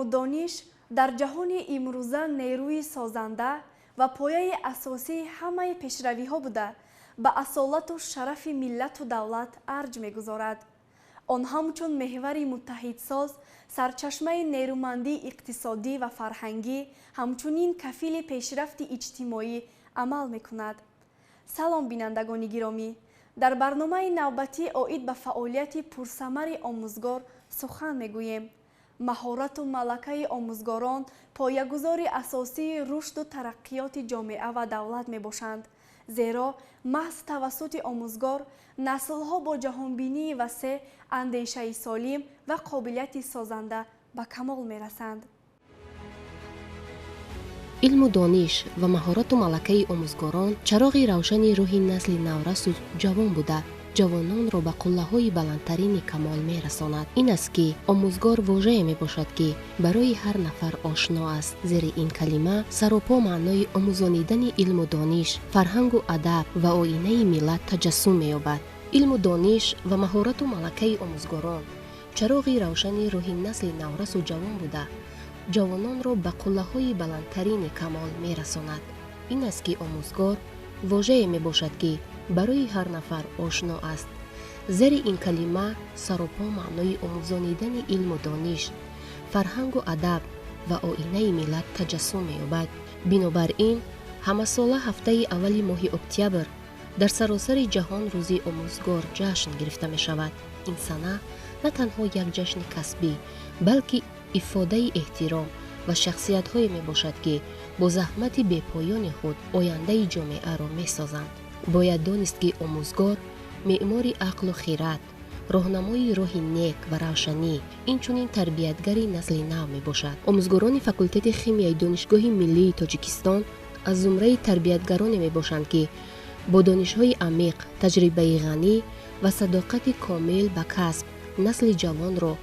Илму дониш дар ҷаҳони имрӯза нерӯи созанда ва пояи асосии ҳамаи пешравиҳо буда, ба асолату шарафи миллату давлат арҷ мегузорад. Он ҳамчун меҳвари муттаҳидсоз, сарчашмаи нерӯмандии иқтисодӣ ва фарҳангӣ, ҳамчунин кафили пешрафти иҷтимоӣ амал мекунад. Салом, бинандагони гиромӣ! Дар барномаи навбатӣ оид ба фаъолияти пурсамари омӯзгор сухан мегӯем. Маҳорату малакаи омӯзгорон поягузори асосии рушду тараққиёти ҷомеа ва давлат мебошанд. Зеро маҳз тавассути омӯзгор наслҳо бо ҷаҳонбинии васеъ, андешаи солим ва қобилияти созанда ба камол мерасанд. Илму дониш ва маҳорату малакаи омӯзгорон чароғи равшани рӯҳи насли наврасу ҷавон буда, ҷавононро ба қуллаҳои баландтарини камол мерасонад. Ин аст, ки омӯзгор вожае мебошад, ки барои ҳар нафар ошно аст. Зери ин калима саропо маънои омӯзонидани илму дониш, фарҳангу адаб ва оинаи миллат таҷассум меёбад. Илму дониш ва маҳорату малакаи омӯзгорон чароғи равшани рӯҳи насли наврасу ҷавон буда, ҷавононро ба қуллаҳои баландтарини камол мерасонад. Ин аст, ки омӯзгор вожае мебошад, ки барои ҳар нафар ошно аст. Зери ин калима саропо маънои омӯзонидани илму дониш, фарҳангу адаб ва оинаи миллат таҷассум меёбад. Бинобар ин, ҳамасола ҳафтаи аввали моҳи октябр дар саросари ҷаҳон Рӯзи омӯзгор ҷашн гирифта мешавад. Ин сана на танҳо як ҷашни касбӣ, балки ифодаи эҳтиром ва шахсиятҳое мебошад, ки бо заҳмати бепоёни худ ояндаи ҷомеаро месозанд. Бояд донист, ки омӯзгор меъмори ақлу хират, роҳнамои роҳи нек ва равшанӣ, инчунин тарбиятгари насли нав мебошад. Омӯзгорони факултети химияи Донишгоҳи миллии Тоҷикистон аз зумраи тарбиятгароне мебошанд, ки бо донишҳои амиқ, таҷрибаи ғанӣ ва садоқати комил ба касб насли ҷавонро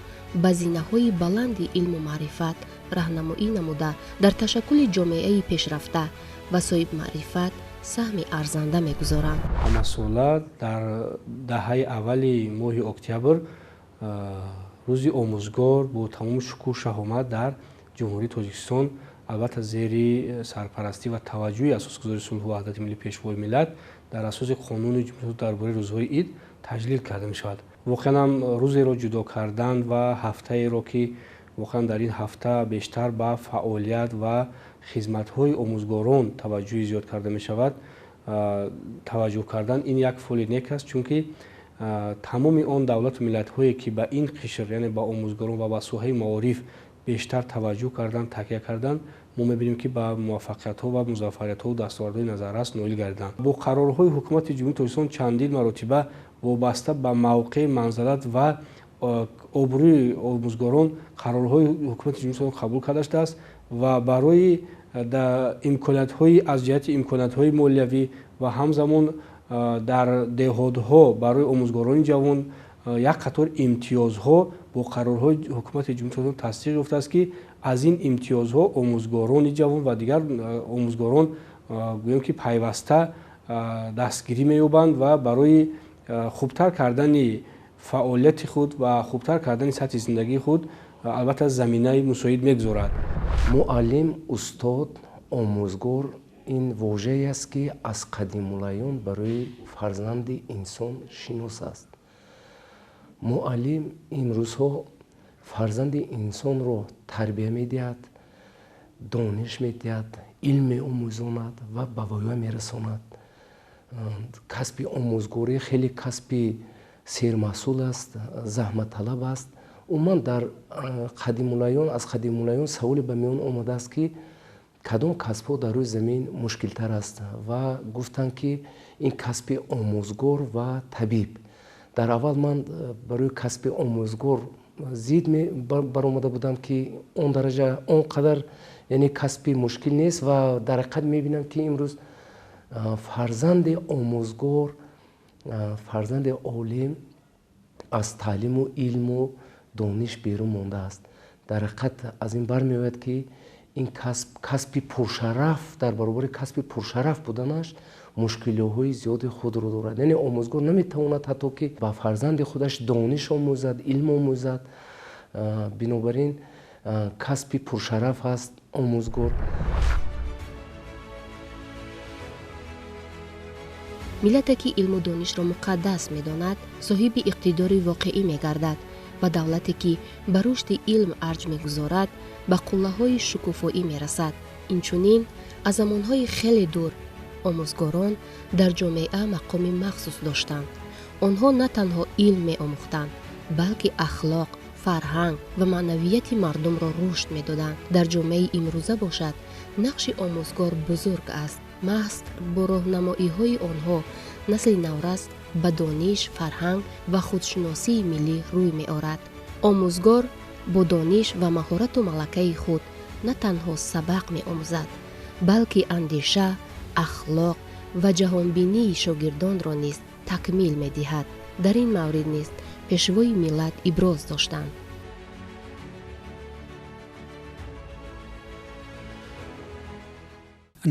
ба зинаҳои баланди илму маърифат раҳнамоӣ намуда, дар ташаккули ҷомеаи пешрафта ва соҳибмаърифат саҳми арзанда мегузоранд. Ҳамасола дар даҳаи аввали моҳи октябр Рӯзи омӯзгор бо тамоми шукӯҳу шаҳомат дар Ҷумҳурии Тоҷикистон, албатта, зери сарпарастӣ ва таваҷҷӯҳи Асосгузори сулҳу ваҳдати миллӣ, Пешвои миллат, дар асоси Қонуни Ҷумҳурӣ дар бораи рӯзҳои ид таҷлил карда мешавад. Воқеан ҳам, рӯзеро ҷудо кардан ва ҳафтаеро, ки воқеан дар ин ҳафта бештар ба фаъолият ва хизматҳои омӯзгорон таваҷҷӯҳи зиёд карда мешавад, таваҷҷӯҳ кардан, ин як фоли нек аст, чунки тамоми он давлату миллатҳое, ки ба ин қишр, яъне ба омӯзгорон ва ба соҳаи маориф бештар таваҷҷӯҳ кардан, такя кардан, мо мебинем, ки ба муваффақиятҳо ва музаффариятҳо дастовардҳои назаррас ноил гардиданд. Бо қарорҳои Ҳукумати Ҷумҳурии Тоҷикистон чандин маротиба вобаста ба мавқеъ, манзалат ва обрӯи омӯзгорон қарорҳои Ҳукумати Ҷумҳурии Тоҷикистон қабул карда шудааст ва барои имкониятҳои, аз ҷиҳати имкониятҳои молиявӣ ва ҳамзамон дар деҳотҳо барои омӯзгорони ҷавон як қатор имтиёзҳо бо қарорҳои Ҳукумати Ҷумҳурии Тоҷикистон тасдиқ ёфтааст, ки аз ин имтиёзҳо омӯзгорони ҷавон ва дигар омӯзгорон, гӯем ки, пайваста дастгирӣ меёбанд ва барои хубтар кардани фаъолияти худ ва хубтар кардани сатҳи зиндагии худ, албатта, заминаи мусоид мегузорад. Муаллим, устод, омӯзгор — ин вожае аст, ки аз қадимулайём барои фарзанди инсон шинос аст. Муаллим имрӯзҳо фарзанди инсонро тарбия медиҳад, дониш медиҳад, илм меомӯзонад ва ба воя мерасонад. Касби омӯзгорӣ хеле касби сермаҳсул аст, заҳматталаб аст. Умуман, дар қадимулайём, аз қадимулайём саволе ба миён омадааст, ки кадом касбҳо дар рӯи замин мушкилтар аст, ва гуфтанд, ки ин касби омӯзгор ва табиб. Дар аввал ман барои касби омӯзгор зид баромада будам, ки он дараҷа, он қадар, яъне, касби мушкил нест, ва дар ҳақиқат мебинам, ки имрӯз фарзанди омӯзгор, фарзанди олим аз таълиму илму дониш берун мондааст. Дар ҳақиқат, аз ин бармеояд, ки ин касб касби пуршараф, дар баробари касби пуршараф буданаш, мушкилиҳои зиёди худро дорад. Яъне омӯзгор наметавонад ҳатто ки ба фарзанди худаш дониш омӯзад, илм омӯзад. Бинобар ин Касби пуршараф аст омӯзгор. Миллате ки илму донишро муқаддас медонад, соҳиби иқтидори воқеӣ мегардад ва давлате ки ба рушди илм арҷ мегузорад, ба қуллаҳои шукуфоӣ мерасад. Инчунин аз замонҳои хеле дур омӯзгорон дар ҷомеа мақоми махсус доштанд. Онҳо на танҳо илм меомӯхтанд, балки ахлоқ, фарҳанг ва маънавияти мардумро рушд медоданд. Дар ҷомеаи имрӯза бошад, нақши омӯзгор бузург аст. Маҳз бо роҳнамоиҳои онҳо насли наврас ба дониш, фарҳанг ва худшиносии миллӣ рӯй меорад. Омӯзгор бо дониш ва маҳорату малакаи худ на танҳо сабақ меомӯзад, балки андеша, ахлоқ ва ҷаҳонбинии шогирдонро низ такмил медиҳад. Дар ин маврид низ пешвои миллат иброз доштанд.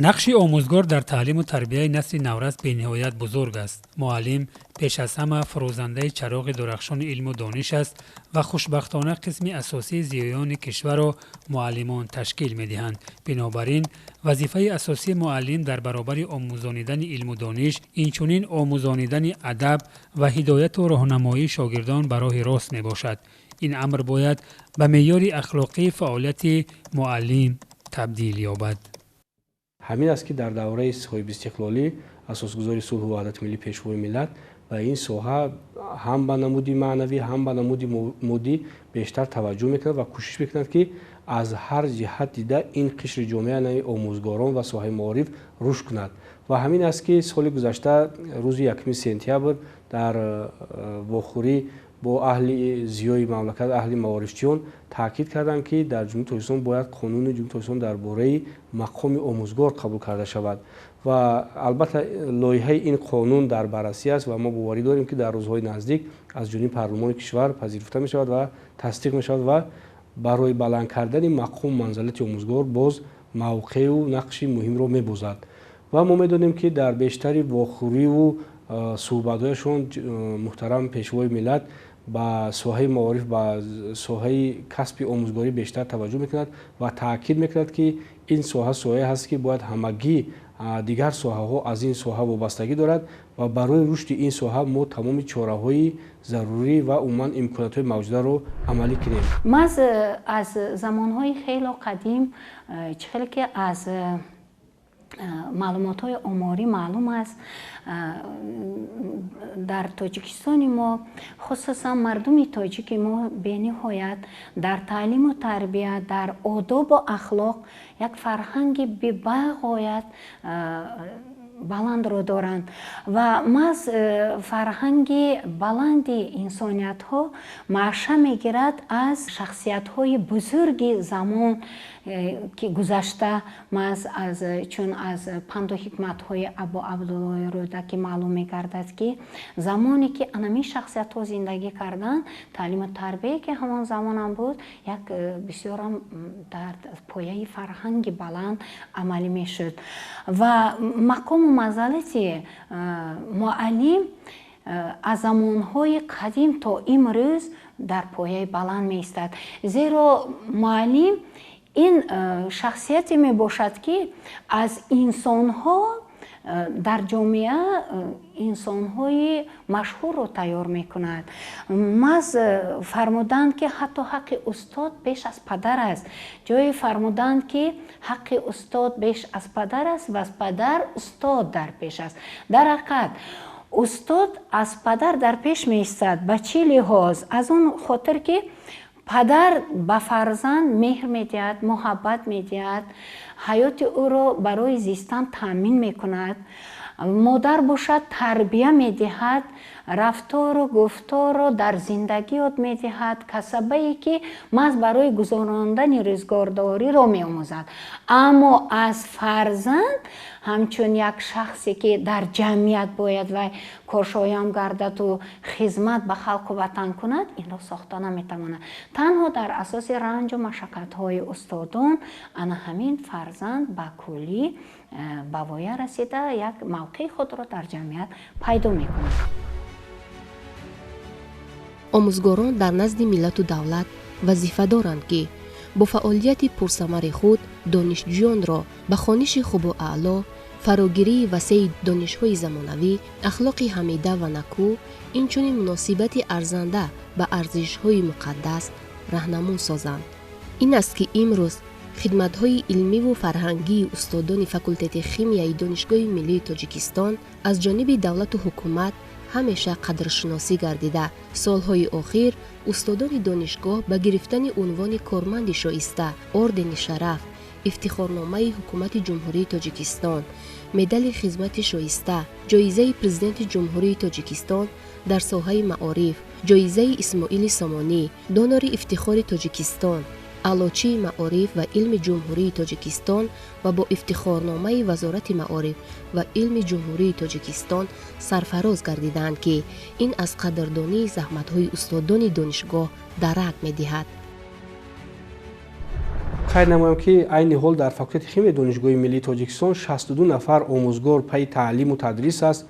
Нақши омӯзгор дар таълиму тарбияи насли наврас бениҳоят бузург аст. Муаллим пеш аз ҳама фурӯзандаи чароғи дурахшони илму дониш аст ва хушбахтона қисми асосии зиёёни кишварро муаллимон ташкил медиҳанд. Бинобар ин вазифаи асосии муаллим дар баробари омӯзонидани илму дониш, инчунин омӯзонидани адаб ва ҳидояту роҳнамоии шогирдон ба роҳи рост мебошад. Ин амр бояд ба меъёри ахлоқии фаъолияти муаллим табдил ёбад. Ҳамин аст ки дар давраи соҳибистиқлолӣ асосгузори сулҳу ваҳдати миллӣ, пешвои миллат ба ин соҳа ҳам ба намуди маънавӣ, ҳам ба намуди моддӣ бештар таваҷҷӯҳ мекунад ва кӯшиш мекунад, ки аз ҳар ҷиҳат дида ин қишри ҷомеа, яъне омӯзгорон ва соҳаи маориф рушд кунад. Ва ҳамин аст ки соли гузашта рӯзи 1 сентябр дар вохӯрӣ бо аҳли зиёи мамлакат, аҳли маорифчиён таъкид карданд, ки дар Ҷумҳурии Тоҷикистон бояд қонуни Ҷумҳурии Тоҷикистон дар бораи мақоми омӯзгор қабул карда шавад. Ва албатта лоиҳаи ин қонун дар баррасӣ аст ва мо боварӣ дорем, ки дар рӯзҳои наздик аз ҷониби парлумони кишвар пазируфта мешавад ва тасдиқ мешавад ва барои баланд кардани мақому манзалати омӯзгор боз мавқеу нақши муҳимро мебозад. Ва мо медонем, ки дар бештари вохӯриву суҳбатҳояшон муҳтарам пешвои миллат ба соҳаи маориф, ба соҳаи касби омӯзгорӣ бештар таваҷҷӯҳ мекунад ва таъкид мекунад, ки ин соҳа соҳае ҳаст, ки бояд ҳамагӣ дигар соҳаҳо аз ин соҳа вобастагӣ дорад ва барои рушди ин соҳа мо тамоми чораҳои зарурӣ ва умуман имкониятҳои мавҷударо амалӣ кунем. Маҳз аз замонҳои хело қадим, чӣ хеле ки аз маълумотҳои оморӣ маълум аст, дар Тоҷикистони мо, хусусан мардуми тоҷики мо бениҳоят дар таълиму тарбия, дар одобу ахлоқ як фарҳанги бебағоят баландро доранд ва маҳз фарҳанги баланди инсониятҳо маъша мегирад аз шахсиятҳои бузурги замон ки гузашта, маҳз аз чун аз панду ҳикматҳои Абу Абдуллои Рӯдакӣ маълум мегардад, ки замоне ки анамин шахсиятҳо зиндагӣ карданд, таълиму тарбие ки ҳамон замонам буд, як бисёрам дар пояи фарҳанги баланд амалӣ мешуд ва мақому манзалати муаллим аз замонҳои қадим то имрӯз дар пояи баланд меистад. Зеро муаллим ин шахсияте мебошад, ки аз инсонҳо дар ҷомеа инсонҳои машҳурро тайёр мекунад. Маҳз фармуданд, ки ҳатто ҳаққи устод беш аз падар аст. Ҷое фармуданд, ки ҳаққи устод беш аз падар аст ва аз падар устод дар пеш аст. Дар ҳақиқат устод аз падар дар пеш меистад. Ба чӣ лиҳоз? Аз он хотир, ки падар ба фарзанд меҳр медиҳад, муҳаббат медиҳад, ҳаёти ӯро барои зистан таъмин мекунад. Модар бошад, тарбия медиҳад, рафтору гуфторро дар зиндагӣ ёд медиҳад, касабае ки маҳз барои гузарондани рӯзгордориро меомӯзад. Аммо аз фарзанд ҳамчун як шахсе ки дар ҷамъият бояд вай коршоям гардаду хизмат ба халқу ватан кунад, инро сохта наметавонад. Танҳо дар асоси ранҷу машаққатҳои устодон ана ҳамин фарзанд ба куллӣ ба воя расида як мавқеи худро дар ҷамъият пайдо мекунад. Омӯзгорон дар назди миллату давлат вазифа доранд, ки Бо фаъолияти пурсамари худ донишҷӯёнро ба хониши хубу аъло, фарогирии васеи донишҳои замонавӣ, ахлоқи ҳамида ва накӯ, инчунин муносибати арзанда ба арзишҳои муқаддас раҳнамун созанд. Ин аст, ки имрӯз хидматҳои илмиву фарҳангии устодони факултети химияи Донишгоҳи миллии Тоҷикистон аз ҷониби давлату ҳукумат ҳамеша қадршиносӣ гардида, солҳои охир устодони донишгоҳ ба гирифтани унвони корманди шоиста, ордени шараф, ифтихорномаи Ҳукумати Ҷумҳурии Тоҷикистон, медали хизмати шоиста, ҷоизаи Президенти Ҷумҳурии Тоҷикистон дар соҳаи маориф, ҷоизаи Исмоили Сомонӣ, донори ифтихори Тоҷикистон, аълочии маориф ва илми Ҷумҳурии Тоҷикистон ва бо ифтихорномаи Вазорати маориф ва илми Ҷумҳурии Тоҷикистон сарфароз гардидаанд, ки ин аз қадрдонии заҳматҳои устодони донишгоҳ дарак медиҳад. Қайд намоям, ки айни ҳол дар факултети химияи Донишгоҳи миллии Тоҷикистон 62 нафар омӯзгор пайи таълиму тадрис аст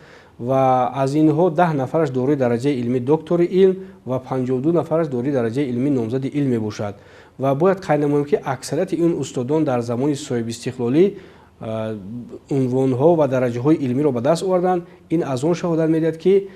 ва аз инҳо 10 нафараш дорои дараҷаи илмии доктори илм ва 52 нафараш дорои дараҷаи илмии номзади илм мебошад. Ва бояд қайд намоем, ки аксарияти ин устодон дар замони соҳибистиқлолӣ унвонҳо ва дараҷаҳои илмиро ба даст оварданд. Ин аз он шаҳодат медиҳад, ки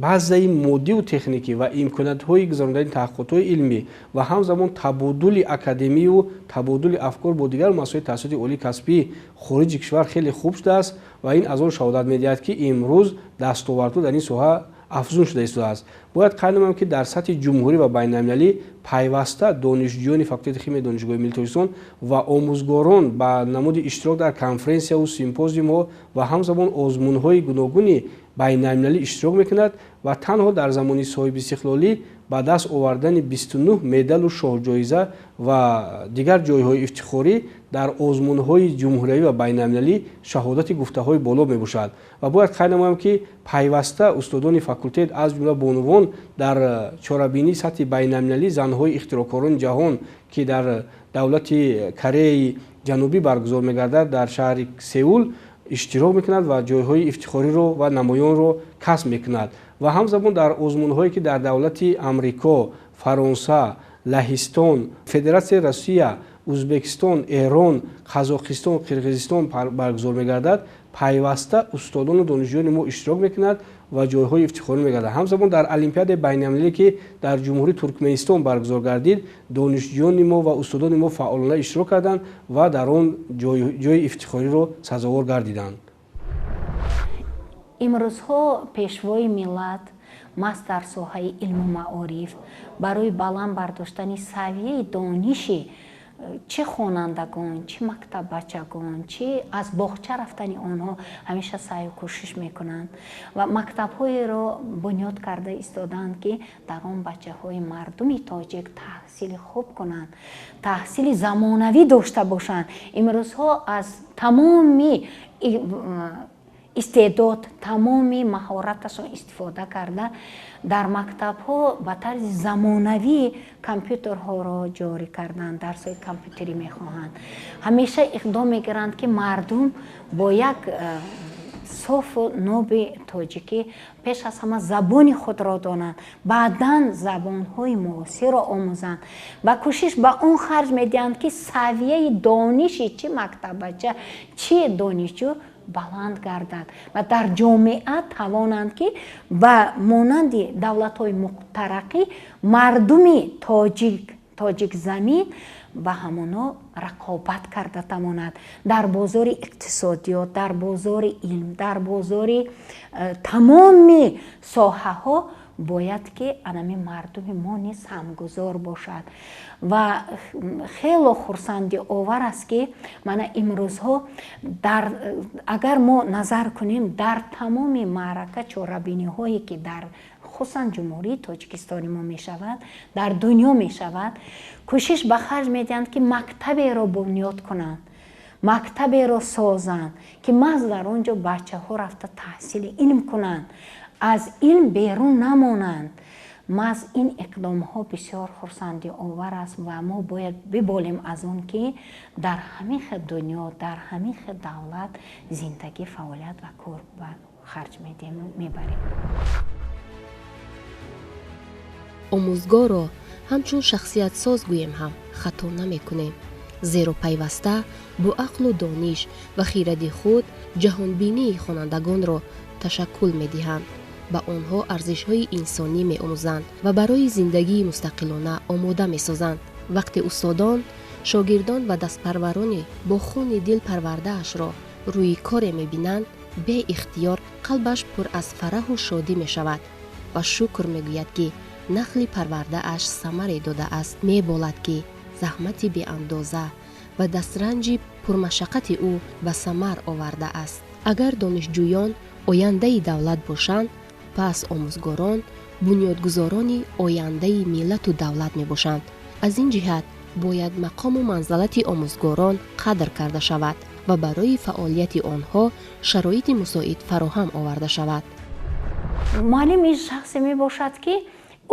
баъзаи моддиву техникӣ ва имкониятҳои гузарондани таҳқиқотҳои илмӣ ва ҳамзамон табодули академию табодули афкор бо дигар муассисаҳои таҳсилоти олии касбии хориҷи кишвар хеле хуб шудааст ва ин аз он шаҳодат медиҳад, ки имрӯз дастовардҳо дар ин соҳа афзун шуда истодааст. Бояд қайд намоям, ки дар сатҳи ҷумҳурӣ ва байналмилалӣ пайваста донишҷӯёни факултети химияи Донишгоҳи миллии Тоҷикистон ва омӯзгорон ба намуди иштирок дар конференсияву симпозиумҳо ва ҳамзамон озмунҳои гуногуни байналмилалӣ иштирок мекунад ва танҳо дар замони соҳибистиқлолӣ ба даст овардани 29 медалу шоҳҷоиза ва дигар ҷойҳои ифтихорӣ дар озмунҳои ҷумҳуриявӣ ва байналмилалӣ шаҳодати гуфтаҳои боло мебошад. Ва бояд қайд намоям, ки пайваста устодони факултет, аз ҷумла бонувон, дар чорабинии сатҳи байналмилалӣ занҳои ихтироъкорони ҷаҳон, ки дар давлати Кореяи Ҷанубӣ баргузор мегардад, дар шаҳри Сеул иштирок мекунад ва ҷойҳои ифтихориро ва намоёнро касб мекунад. Ва ҳамзамон дар озмунҳое, ки дар давлати Амрико, Фаронса, Лаҳистон, Федератсияи Россия, Узбекистон, Эрон, Қазоқистон, Қирғизистон баргузор мегардад, пайваста устодону донишҷӯёни мо иштирок мекунад ва ҷойҳои ифтихорӣ мегардад. Ҳамзамон дар олимпиадаи байналмилалӣ, ки дар Ҷумҳурии Туркманистон баргузор гардид, донишҷӯёни мо ва устодони мо фаъолона иштирок карданд ва дар он ҷойи ифтихориро сазовор гардиданд. Имрӯзҳо пешвои миллат маҳз дар соҳаи илму маориф барои баланд бардоштани савияи дониши чӣ хонандагон, чӣ мактаббачагон, чӣ аз боғча рафтани онҳо ҳамеша саъю кӯшиш мекунанд ва мактабҳоеро бунёд карда истодаанд, ки дар он бачаҳои мардуми тоҷик таҳсили хуб кунанд, таҳсили замонавӣ дошта бошанд. Имрӯзҳо аз тамоми истеъдод, тамоми маҳораташон истифода карда, дар мактабҳо ба тарзи замонавӣ компютерҳоро ҷорӣ карданд, дарсҳои компютерӣ мехоҳанд. Ҳамеша иқдом мегиранд, ки мардум бо як софу ноби тоҷикӣ пеш аз ҳама забони худро донанд, баъдан забонҳои муосирро омӯзанд ва кӯшиш ба он харҷ медиҳанд, ки савияи дониши чӣ мактаббача, чӣ донишҷӯ баланд гардад ва дар ҷомеа тавонанд, ки ба монанди давлатҳои мутараққӣ мардуми тоҷик, тоҷикзамин ба ҳамоно рақобат карда тавонад дар бозори иқтисодиёт, дар бозори илм, дар бозори тамоми соҳаҳо. Бояд ки анами мардуми мо низ ҳамгузор бошад ва хело хурсандиовар аст, ки мана имрӯзҳо дар агар мо назар кунем дар тамоми маърака чорабиниҳое, ки дар хусусан Ҷумҳурии Тоҷикистони мо мешавад, дар дунё мешавад, кӯшиш ба харҷ медиҳанд, ки мактаберо бунёд кунанд, мактаберо созанд, ки маҳз дар он ҷо бачаҳо рафта таҳсили илм кунанд, аз илм берун намонанд. Маҳз ин иқдомҳо бисёр хурсандиовар аст ва мо бояд биболем аз он, ки дар ҳамин хел дунё, дар ҳамин хел давлат зиндагӣ, фаъолият ва кор ба харҷ медиҳем, мебарем. Омӯзгорро Ҳамчун шахсиятсоз гӯем ҳам хато намекунем, зеро пайваста бо ақлу дониш ва хиради худ ҷаҳонбинии хонандагонро ташаккул медиҳанд, ба онҳо арзишҳои инсонӣ меомӯзанд ва барои зиндагии мустақилона омода месозанд. Вақте устодон, шогирдон ва дастпарварони бо хуни дил парвардаашро рӯи коре мебинанд, беихтиёр қалбаш пур аз фараҳу шодӣ мешавад ва шукр мегӯяд, ки нахли парвардааш самаре додааст. Меболад, ки заҳмати беандоза ва дастранҷи пурмашаққати ӯ ба самар овардааст. Агар донишҷӯён ояндаи давлат бошанд, пас омӯзгорон бунёдгузорони ояндаи миллату давлат мебошанд. Аз ин ҷиҳат бояд мақому манзалати омӯзгорон қадр карда шавад ва барои фаъолияти онҳо шароити мусоид фароҳам оварда шавад. Муаллим ин шахсе мебошад, ки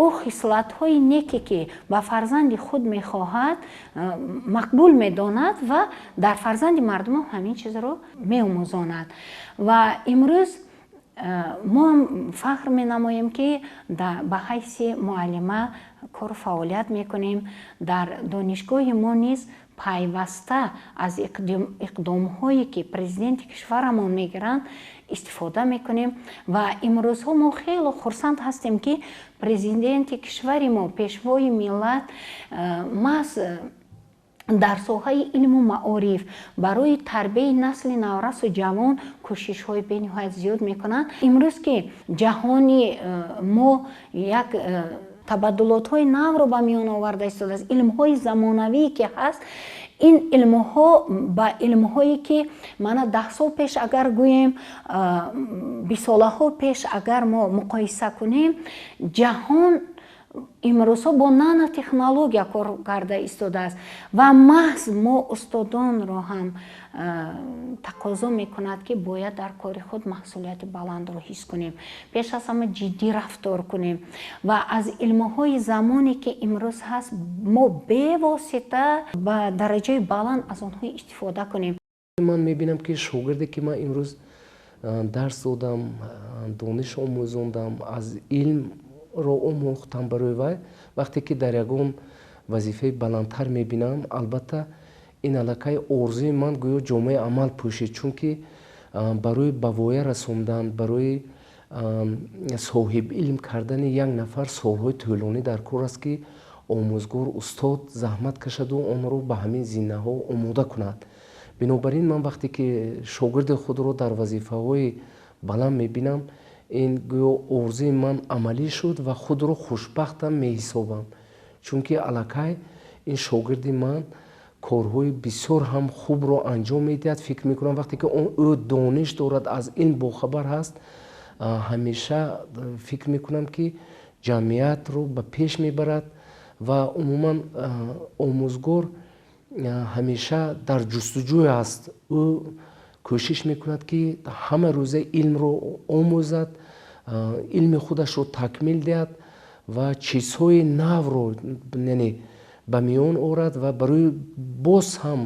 ӯ хислатҳои неке, ки ба фарзанди худ мехоҳад, мақбул медонад ва дар фарзанди мардумам ҳамин чизро меомӯзонад. Ва имрӯз мо ҳам фахр менамоем, ки ба ҳайси муаллима кору фаъолият мекунем. Дар донишгоҳи мо низ пайваста аз иқдомҳое, ки президенти кишварамон мегиранд, истифода мекунем. Ва имрӯзҳо мо хело хурсанд ҳастем, ки президенти кишвари мо, пешвои миллат, маҳз дар соҳаи илму маориф барои тарбияи насли наврасу ҷавон кӯшишҳои бениҳоят зиёд мекунанд. Имрӯз ки ҷаҳони мо як табаддулотҳои навро ба миён оварда истодааст, илмҳои замонавие ки ҳаст, ин илмҳо ба илмҳое, ки мана 10 сол пеш агар гӯем, бисолаҳо пеш агар мо муқоиса кунем, ҷаҳон имрӯзҳо бо нанотехнология кор карда истодааст. Ва маҳз мо устодонро ҳам тақозо мекунад, ки бояд дар кори худ масъулияти баландро ҳис кунем, пеш аз ҳама ҷиддӣ рафтор кунем ва аз илмҳои замоне, ки имрӯз ҳаст, мо бевосита ба дараҷаи баланд аз онҳо истифода кунем. Ман мебинам, ки шогирде, ки ман имрӯз дарс додам, дониш омӯзондам, аз илмро омӯхтам барои вай, вақте ки дар ягон вазифаи баландтар мебинам, албатта, ин аллакай орзуи ман гӯё ҷомаи амал пӯшид, чунки барои ба воя расондан, барои соҳиб илм кардани як нафар солҳои тӯлонӣ дар кор аст, ки омӯзгор, устод заҳмат кашаду онро ба ҳамин зинаҳо омода кунад. Бинобар ин ман вақте ки шогирди худро дар вазифаҳои баланд мебинам, ин гӯё орзуи ман амалӣ шуд ва худро хушбахтам меҳисобам, чунки аллакай ин шогирди ман корҳои бисёр ҳам хубро анҷом медиҳад. Фикр мекунам, вақте ки ӯ дониш дорад, аз илм бохабар ҳаст, ҳамеша фикр мекунам, ки ҷамъиятро ба пеш мебарад. Ва умуман омӯзгор ҳамеша дар ҷустуҷӯй аст. Ӯ кӯшиш мекунад, ки ҳама рӯза илмро омӯзад, илми худашро такмил диҳад ва чизҳои навро, яъне, ба миён орад ва барои боз ҳам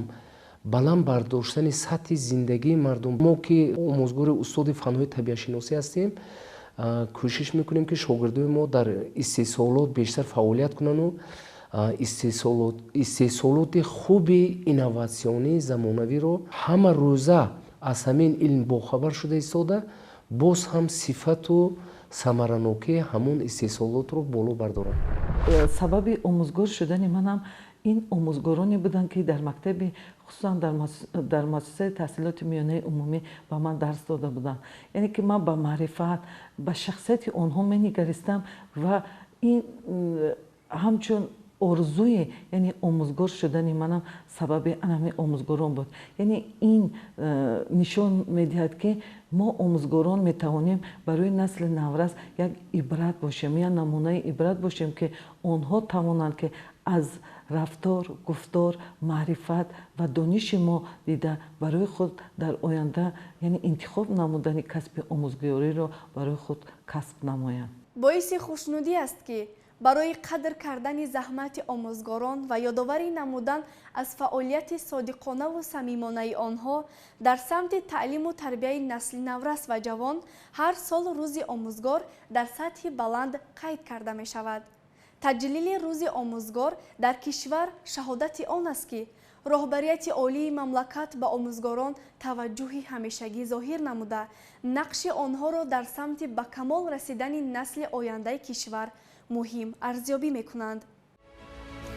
баланд бардоштани сатҳи зиндагии мардум. Мо, ки омӯзгори, устоди фанҳои табиатшиносӣ ҳастем, кӯшиш мекунем, ки шогирдои мо дар истеҳсолот бештар фаъолият кунанду истеҳсолоти хуби инноватсионии замонавиро ҳама рӯза аз ҳамин илм бохабар шуда истода, боз ҳам сифату самаранокии ҳамон истеҳсолотро боло бардоранд. Сабаби омӯзгор шудани манам ин омӯзгороне буданд, ки дар мактаби, хусусан дар муассисаи таҳсилоти миёнаи умумӣ ба ман дарс дода буданд. Яъне ки ман ба маърифат, ба шахсияти онҳо менигаристам ва ин ҳамчун орзуи, яъне омӯзгор шудани манам сабаби анами омӯзгорон буд. Яъне ин нишон медиҳад, ки мо омӯзгорон метавонем барои насли наврас як ибрат бошем, як намунаи ибрат бошем, ки онҳо тавонанд, ки аз рафтор, гуфтор, маърифат ва дониши мо дида, барои худ дар оянда, яъне интихоб намудани касби омӯзгориро барои худ касб намоянд. Боиси хушнудӣ аст, ки барои қадр кардани заҳмати омӯзгорон ва ёдоварӣ намудан аз фаъолияти содиқонаву самимонаи онҳо дар самти таълиму тарбияи насли наврас ва ҷавон ҳар сол Рӯзи омӯзгор дар сатҳи баланд қайд карда мешавад. Таҷлили рӯзи омӯзгор дар кишвар шаҳодати он аст, ки роҳбарияти олии мамлакат ба омӯзгорон таваҷҷӯҳи ҳамешагӣ зоҳир намуда, нақши онҳоро дар самти ба камол расидани насли ояндаи кишвар муҳим арзёбӣ мекунанд.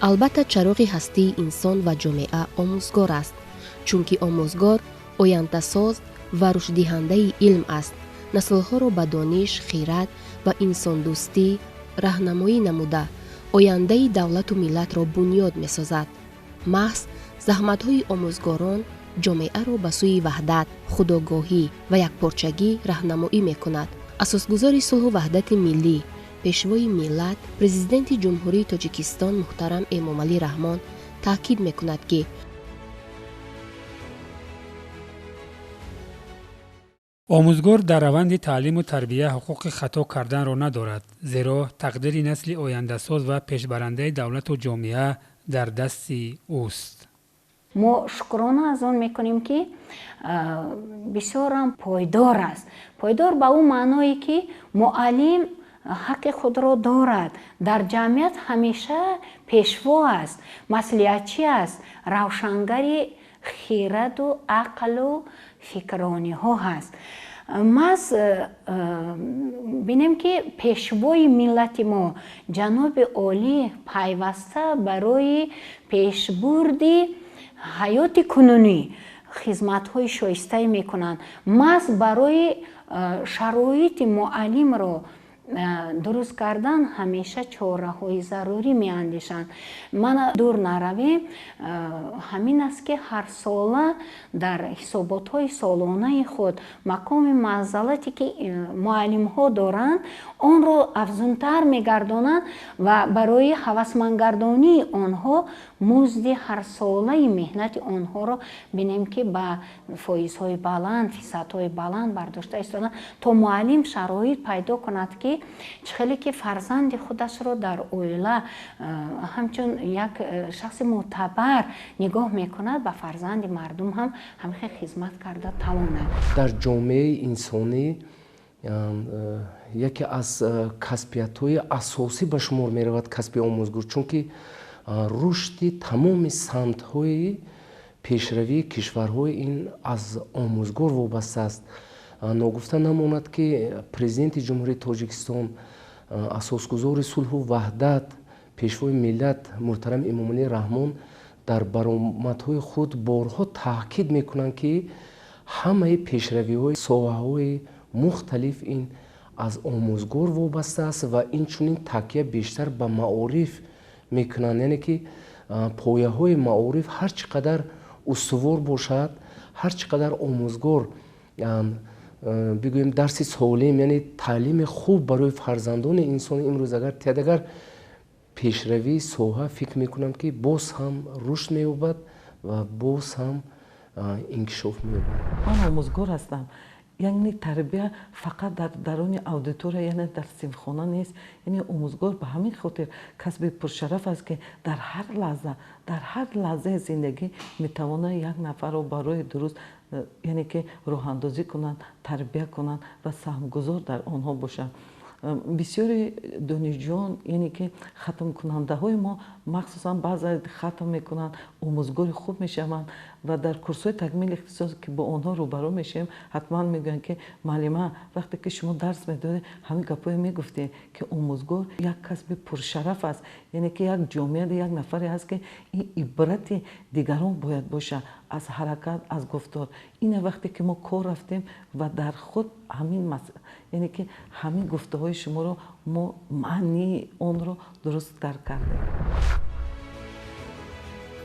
Албатта, чароғи ҳастии инсон ва ҷомеа омӯзгор аст, чунки омӯзгор ояндасоз ва рушддиҳандаи илм аст. Наслҳоро ба дониш, хират ва инсондӯстӣ раҳнамоӣ намуда, ояндаи давлату миллатро бунёд месозад. Маҳз заҳматҳои омӯзгорон ҷомеаро ба сӯи ваҳдат, худогоҳӣ ва якпорчагӣ раҳнамоӣ мекунад. Асосгузори сулҳу ваҳдати миллӣ, пешвои миллат, Президенти Ҷумҳурии Тоҷикистон муҳтарам Эмомалӣ Раҳмон таъкид мекунад, ки омӯзгор дар раванди таълиму тарбия ҳуқуқи хато карданро надорад, зеро тақдири насли ояндасоз ва пешбарандаи давлату ҷомеа дар дасти ӯст. Мо шукрона аз он мекунем, ки бисёрам пойдор аст. Пойдор ба ӯ маъное, ки муаллим ҳаққи худро дорад, дар ҷамъият ҳамеша пешво аст, маслиҳатчӣ аст, равшангари хираду ақлу фикрониҳо ҳаст. Маҳз бинем, ки пешвои миллати мо ҷаноби олӣ пайваста барои пешбурди ҳаёти кунунӣ хизматҳои шоистае мекунанд. Маҳз барои шароити муаллимро дуруст кардан ҳамеша чораҳои зарурӣ меандешанд. Мана, дур наравем, ҳамин аст, ки ҳарсола дар ҳисоботҳои солонаи худ мақоми манзалате, ки муаллимҳо доранд, онро афзунтар мегардонанд ва барои ҳавасмандгардонии онҳо музди ҳарсолаи меҳнати онҳоро бинем, ки ба фоизҳои баланд, фисадҳои баланд бардошта истоданд, то муаллим шароит пайдо кунад, ки чӣ хеле ки фарзанди худашро дар оила ҳамчун як шахси мӯътабар нигоҳ мекунад, ба фарзанди мардум ҳам ҳамин хизмат карда тавонад. Дар ҷомеаи инсонӣ яке аз касбиятҳои асосӣ ба шумор меравад касби омӯзгор, чунки рушди тамоми самтҳои пешравии кишварҳо ин аз омӯзгор вобаста аст. Ногуфта намонад, ки Президенти Ҷумҳурии Тоҷикистон, асосгузори сулҳу ваҳдат, пешвои миллат муҳтарам Эмомалӣ Раҳмон дар баромадҳои худ борҳо таъкид мекунанд, ки ҳамаи пешравиҳои соҳаҳои мухталиф ин аз омӯзгор вобаста аст ва инчунин такя бештар ба маориф мекунанд, яъне ки пояҳои маориф ҳар чӣ қадар устувор бошад, ҳар чӣ қадар омӯзгор, бигӯем, дарси солим, яъне таълими хуб барои фарзандони инсони имрӯз агар тиҳад, агар пешравии соҳа, фикр мекунам, ки боз ҳам рушд меёбад ва боз ҳам инкишоф меёбад. Ман омӯзгор ҳастам. Яъне тарбия фақат дар даруни аудитория, яъне дар синфхона нест. Яъне омӯзгор ба ҳамин хотир касби пуршараф аст, ки дар ҳар лаҳза, дар ҳар лаҳзаи зиндагӣ метавонад як нафарро барои дуруст, яъне ки роҳандозӣ кунанд, тарбия кунанд ва саҳмгузор дар онҳо бошанд. Бисёри донишҷӯён, яъне ки хатмкунандаҳои мо, махсусан баъзе хатм мекунанд, омӯзгори хуб мешаванд ва дар курсҳои такмили ихтисос, ки бо онҳо рӯбарӯ мешавем, ҳатман мегӯянд, ки муаллима, вақте ки шумо дарс медодед, ҳамин гапҳое мегуфтед, ки омӯзгор як касби пуршараф аст, яъне ки як ҷомеа, як нафаре ҳаст, ки ин ибрати дигарон бояд бошад аз ҳаракат, аз гуфтор. Ина вақте ки мо кор рафтем ва дар худ ҳамин, яъне ки ҳамин гуфтаҳои шуморо мо маънии онро дуруст дарк кардем.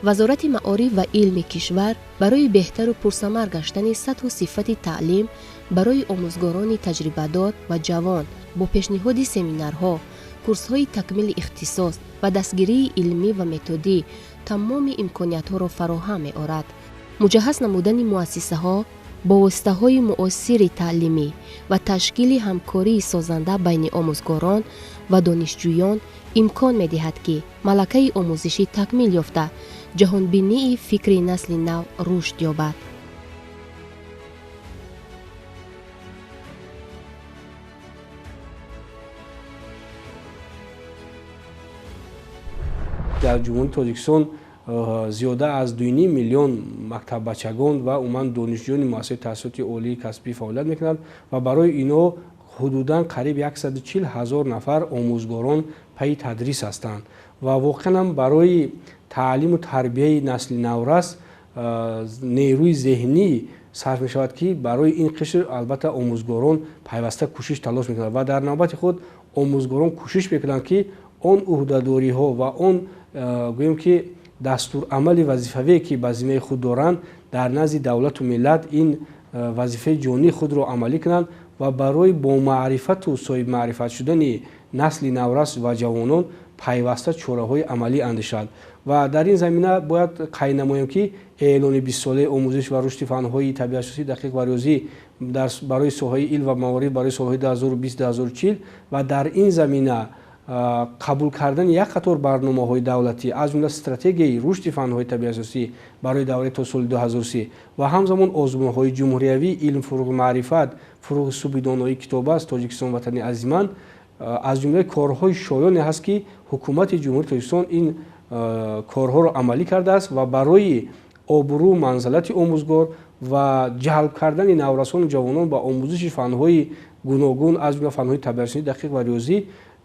Вазорати маориф ва илми кишвар барои беҳтару пурсамар гаштани сатҳу сифати таълим барои омӯзгорони таҷрибадор ва ҷавон бо пешниҳоди семинарҳо, курсҳои такмили ихтисос ва дастгирии илмӣ ва методӣ тамоми имкониятҳоро фароҳам меорад. Муҷаҳҳаз намудани муассисаҳо бо воситаҳои муосири таълимӣ ва ташкили ҳамкории созанда байни омӯзгорон ва донишҷӯён имкон медиҳад, ки малакаи омӯзишӣ такмил ёфта, ҷаҳонбинии фикри насли нав рушд ёбад. Дар Ҷумҳурии Тоҷикистон зиёда аз 2,5 миллион мактаббачагон ва умуман донишҷӯёни муассисаи таҳсилоти олии касбӣ фаъолият мекунанд ва барои инҳо ҳудудан қариб 140 ҳазор нафар омӯзгорон пайи тадрис ҳастанд ва воқеан ҳам барои таълиму тарбияи насли наврас нерӯи зеҳнӣ сарф мешавад, ки барои ин қишр албатта омӯзгорон пайваста кӯшиш талош мекунанд ва дар навбати худ омӯзгорон кӯшиш мекунанд, ки он ӯҳдадориҳо ва он гӯем ки дастурамали вазифавие, ки ба зиммаи худ доранд, дар назди давлату миллат ин вазифаи ҷонии худро амалӣ кунанд ва барои бомаърифату соҳибмаърифат шудани насли наврас ва ҷавонон пайваста чораҳои амалӣ андешанд. Ва дар ин замина бояд қайд намоем, ки эълони бистсолаи омӯзиш ва рушди фанҳои табиатшиносӣ, дақиқ ва риёзӣ барои соҳаи илм ва маориф барои солҳои 2020-2040 ва дар ин замина қабул кардани як қатор барномаҳои давлатӣ, аз ҷумла стратегияи рушди фанҳои табиатшиносӣ барои давраи то соли 2030 ва ҳамзамон озмунҳои ҷумҳуриявӣ «Илм фуруғи маърифат», «Фуруғи субҳи доноӣ китоб аст», «Тоҷикистон ватани азиман» аз ҷумлаи корҳои шоёне ҳаст, ки ҳукумати Ҷумҳурии Тоҷикистон ин корҳоро амалӣ кардааст ва барои обрӯ манзалати омӯзгор ва ҷалб кардани наврасону ҷавонон ба омӯзиши фанҳои гуногун, аз ҷумла фанҳои табиатшиносӣ, дақиқ ва риёзӣ,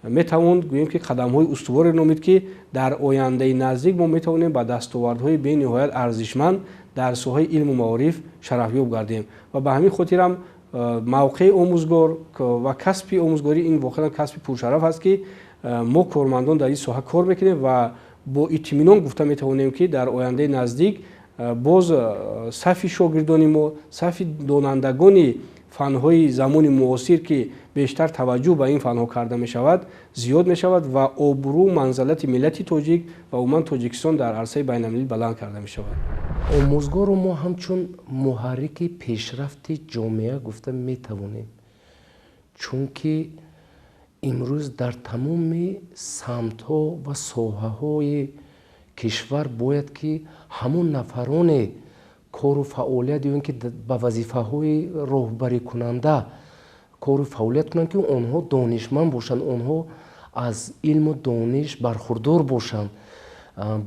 метавон гӯем ки қадамҳои устуворе номид, ки дар ояндаи наздик мо метавонем ба дастовардҳои бениҳоят арзишманд дар соҳаи илму маориф шарафёб гардем. Ва ба ҳамин хотирам мавқеи омӯзгор ва касби омӯзгорӣ ин воқеан касби пуршараф аст, ки мо кормандон дар ин соҳа кор мекунем ва бо итминон гуфта метавонем, ки дар ояндаи наздик боз сафи шогирдони мо, сафи донандагони фанҳои замони муосир, ки бештар таваҷҷӯҳ ба ин фанҳо карда мешавад, зиёд мешавад ва обрӯ манзалати миллати тоҷик ва умуман Тоҷикистон дар арсаи байналмилалӣ баланд карда мешавад. Омӯзгорро мо ҳамчун муҳаррики пешрафти ҷомеа гуфта метавонем, чунки имрӯз дар тамоми самтҳо ва соҳаҳои кишвар бояд ки ҳамон нафароне кору фаъолият ё ин ки ба вазифаҳои роҳбарикунанда кору фаъолият кунанд, ки онҳо донишманд бошанд, онҳо аз илму дониш бархурдор бошанд.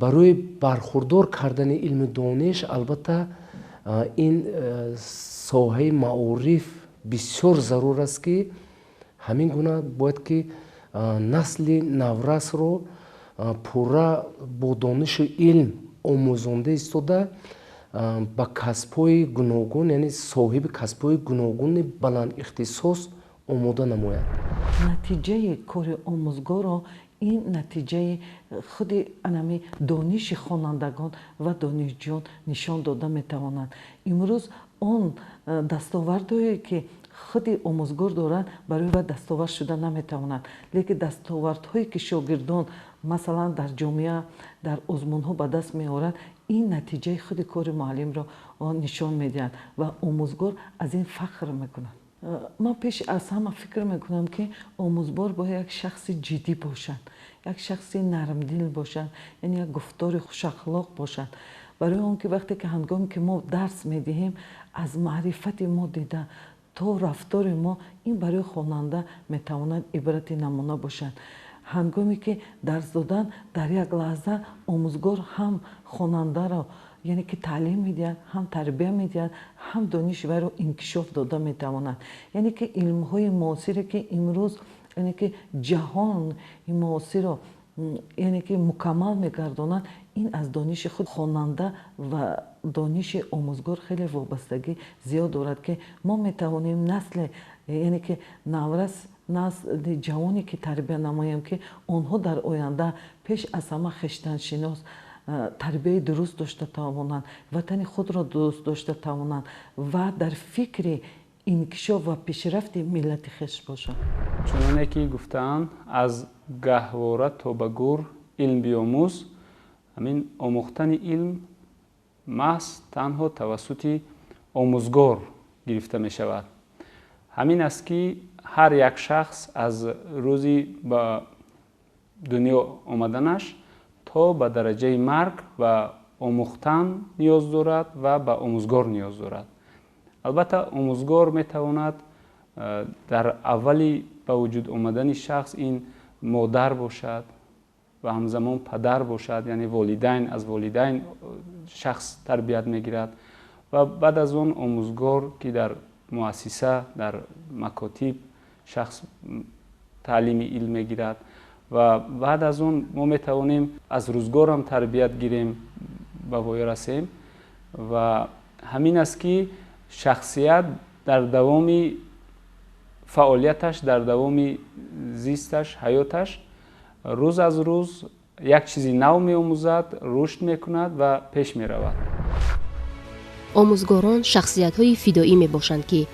Барои бархурдор кардани илму дониш албатта ин соҳаи маориф бисёр зарур аст, ки ҳамин гуна бояд ки насли наврасро пурра бо донишу илм омӯзонда истода ба касбҳои гуногун, яъне соҳиби касбҳои гуногуни баландихтисос омода намояд. Натиҷаи кори омӯзгорро ин натиҷаи худи анами дониши хонандагон ва донишҷӯён нишон дода метавонанд. Имрӯз он дастовардҳое, ки худи омӯзгор доранд, барои вай дастовард шуда наметавонанд, лекин дастовардҳое, ки шогирдон масалан дар ҷомеа, дар озмунҳо ба даст меоранд, ин натиҷаи худи кори муаллимро нишон медиҳанд ва омӯзгор аз ин фахр мекунад. Ман пеш аз ҳама фикр мекунам, ки омӯзгор бояд як шахси ҷиддӣ бошад, як шахси нармдил бошад, яъне як гуфтори хушахлоқ бошад, барои он ки вақте ки ҳангоме ки мо дарс медиҳем, аз маърифати мо дида то рафтори мо, ин барои хонанда метавонад ибрати намуна бошад. Ҳангоме ки дарс додан, дар як лаҳза омӯзгор ҳам хонандаро, яъне ки таълим медиҳад, ҳам тарбия медиҳад, ҳам дониши вайро инкишоф дода метавонад. Яъне ки илмҳои муосире, ки имрӯз, яъне ки ҷаҳони муосиро, яъне ки мукаммал мегардонад, ин аз дониши худ хонанда ва дониши омӯзгор хеле вобастагӣ зиёд дорад, ки мо метавонем насле, яъне ки наврас, насли ҷавоне ки тарбия намоем, ки онҳо дар оянда пеш аз ҳама хештаншинос, тарбияи дуруст дошта тавонанд, ватани худро дӯст дошта тавонанд ва дар фикри инкишоф ва пешрафти миллати хеш бошанд. Чуноне ки гуфтаанд, аз гаҳвора то ба гур илм биомӯз, ҳамин омӯхтани илм маҳз танҳо тавассути омӯзгор гирифта мешавад. Ҳамин аст, ки ҳар як шахс аз рӯзи ба дунё омаданаш то ба дараҷаи марг ба омӯхтан ниёз дорад ва ба омӯзгор ниёз дорад. Албатта, омӯзгор метавонад дар аввали ба вуҷуд омадани шахс ин модар бошад. ва ҳамзамон падар бошад, яъне волидайн, аз волидайн шахс тарбият мегирад ва баъд аз он омӯзгор, ки дар муассиса, дар макотиб шахс таълими илм мегирад ва баъд аз он мо метавонем аз рӯзгорам тарбият гирем, ба воя расем. Ва ҳамин аст, ки шахсият дар давоми фаъолияташ, дар давоми зисташ, ҳаёташ рӯз аз рӯз як чизи нав меомӯзад, рушд мекунад ва пеш меравад. Омӯзгорон шахсиятҳои фидоӣ мебошанд, ки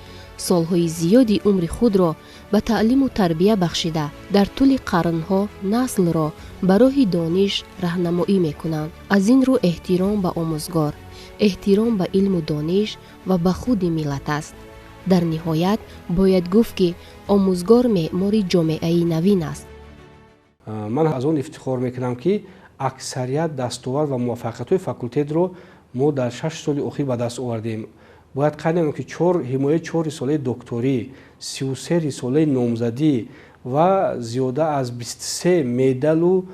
солҳои зиёди умри худро ба таълиму тарбия бахшида, дар тӯли қарнҳо наслро ба роҳи дониш раҳнамоӣ мекунанд. Аз ин рӯ эҳтиром ба омӯзгор, эҳтиром ба илму дониш ва ба худи миллат аст. Дар ниҳоят бояд гуфт, ки омӯзгор меъмори ҷомеаи навин аст. Ман аз он ифтихор мекунам, ки аксарият дастовард ва муваффақиятҳои факултетро мо дар 6 соли охир ба даст овардем. Бояд қайд намоем, ки ҳимояи 4 рисолаи докторӣ, 33 рисолаи номзадӣ ва зиёда аз 23 медалу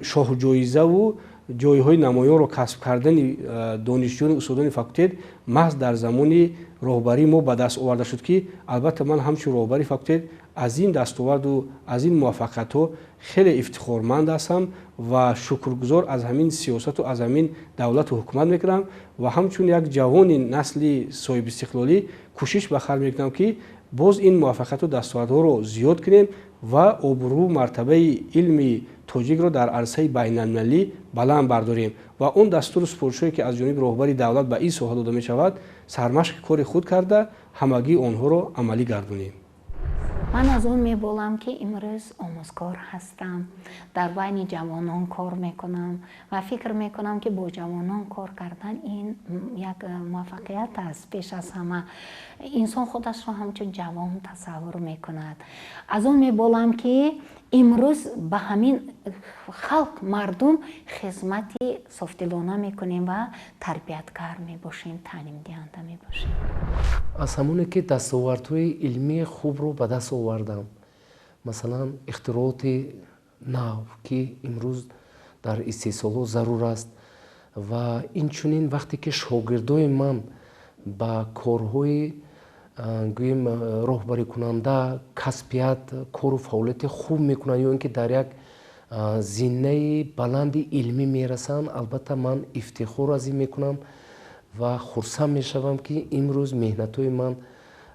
шоҳҷоизаву ҷойҳои намоёнро касб кардани донишҷӯёни устодони факултет маҳз дар замони роҳбарии мо ба даст оварда шуд, ки албатта ман ҳамчун роҳбари факултет аз ин дастоварду аз ин муваффақиятҳо хеле ифтихорманд ҳастам ва шукргузор аз ҳамин сиёсату аз ҳамин давлату ҳукумат мекунам ва ҳамчун як ҷавони насли соҳибистиқлолӣ кӯшиш ба хар мекунам, ки боз ин муваффақияту дастовардҳоро зиёд кунем ва обрӯ мартабаи илми тоҷикро дар арсаи байналмилалӣ баланд бардорем ва он дастуру супоришҳое, ки аз ҷониби роҳбари давлат ба ин соҳа дода мешавад, сармашқи кори худ карда, ҳамагии онҳоро амалӣ гардонем. Ман аз он меболам, ки имрӯз омӯзгор ҳастам, дар байни ҷавонон кор мекунам ва фикр мекунам, ки бо ҷавонон кор кардан ин як муваффақият аст. Пеш аз ҳама инсон худашро ҳамчун ҷавон тасаввур мекунад. Аз он меболам, ки имрӯз ба ҳамин халқ, мардум хизмати софдилона мекунем ва тарбиятгар мебошем, таълимдиҳанда мебошем. Аз ҳамоне ки дастовардҳои илмии хубро ба даст овардам, масалан ихтирооти нав, ки имрӯз дар истеҳсолот зарур аст, ва инчунин вақте ки шогирдои ман ба корҳои гӯем роҳбарикунанда, касбият, кору фаъолияти хуб мекунанд ё ин ки дар як зиннаи баланди илмӣ мерасанд, албатта ман ифтихор аз ин мекунам ва хурсанд мешавам, ки имрӯз меҳнатҳои ман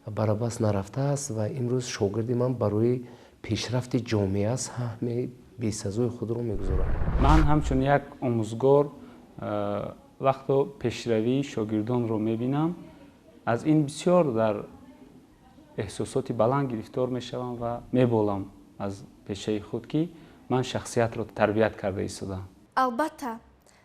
барабас нарафтааст ва имрӯз шогирди ман барои пешрафти ҷомеа саҳми бесазои худро мегузорад. Ман ҳамчун як омӯзгор вақто пешравии шогирдонро мебинам, аз ин бисёр дар эҳсосоти баланд гирифтор мешавам ва меболам аз пешаи худ, ки ман шахсиятро тарбият карда истодам. Албатта,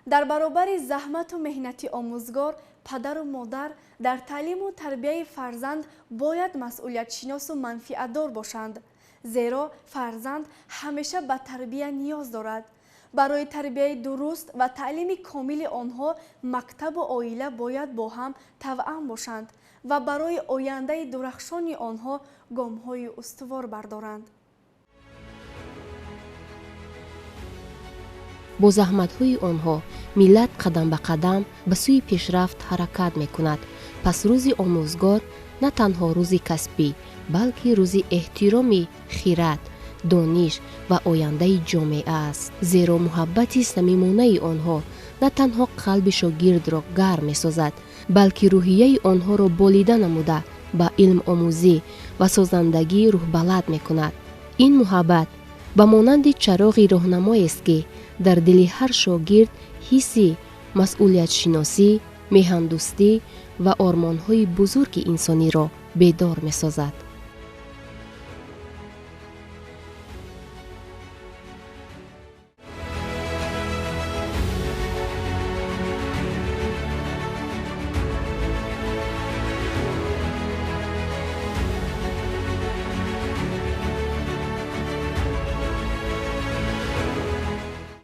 дар баробари заҳмату меҳнати омӯзгор, падару модар дар таълиму тарбияи фарзанд бояд масъулиятшиносу манфиатдор бошанд, зеро фарзанд ҳамеша ба тарбия ниёз дорад. Барои тарбияи дуруст ва таълими комили онҳо мактабу оила бояд бо ҳам тавъам бошанд ва барои ояндаи дурахшони онҳо гомҳои устувор бардоранд. Бо заҳматҳои онҳо миллат қадам ба қадам ба сӯи пешрафт ҳаракат мекунад. Пас рӯзи омӯзгор на танҳо рӯзи касбӣ, балки рӯзи эҳтироми хират, дониш ва ояндаи ҷомеа аст, зеро муҳаббати самимонаи онҳо на танҳо қалби шогирдро гарм месозад, балки рӯҳияи онҳоро болида намуда, ба илмомӯзӣ ва созандагӣ рӯҳбаланд мекунад. Ин муҳаббат ба монанди чароғи роҳнамоест, ки дар дили ҳар шогирд ҳисси масъулиятшиносӣ, меҳандӯстӣ ва ормонҳои бузурги инсониро бедор месозад.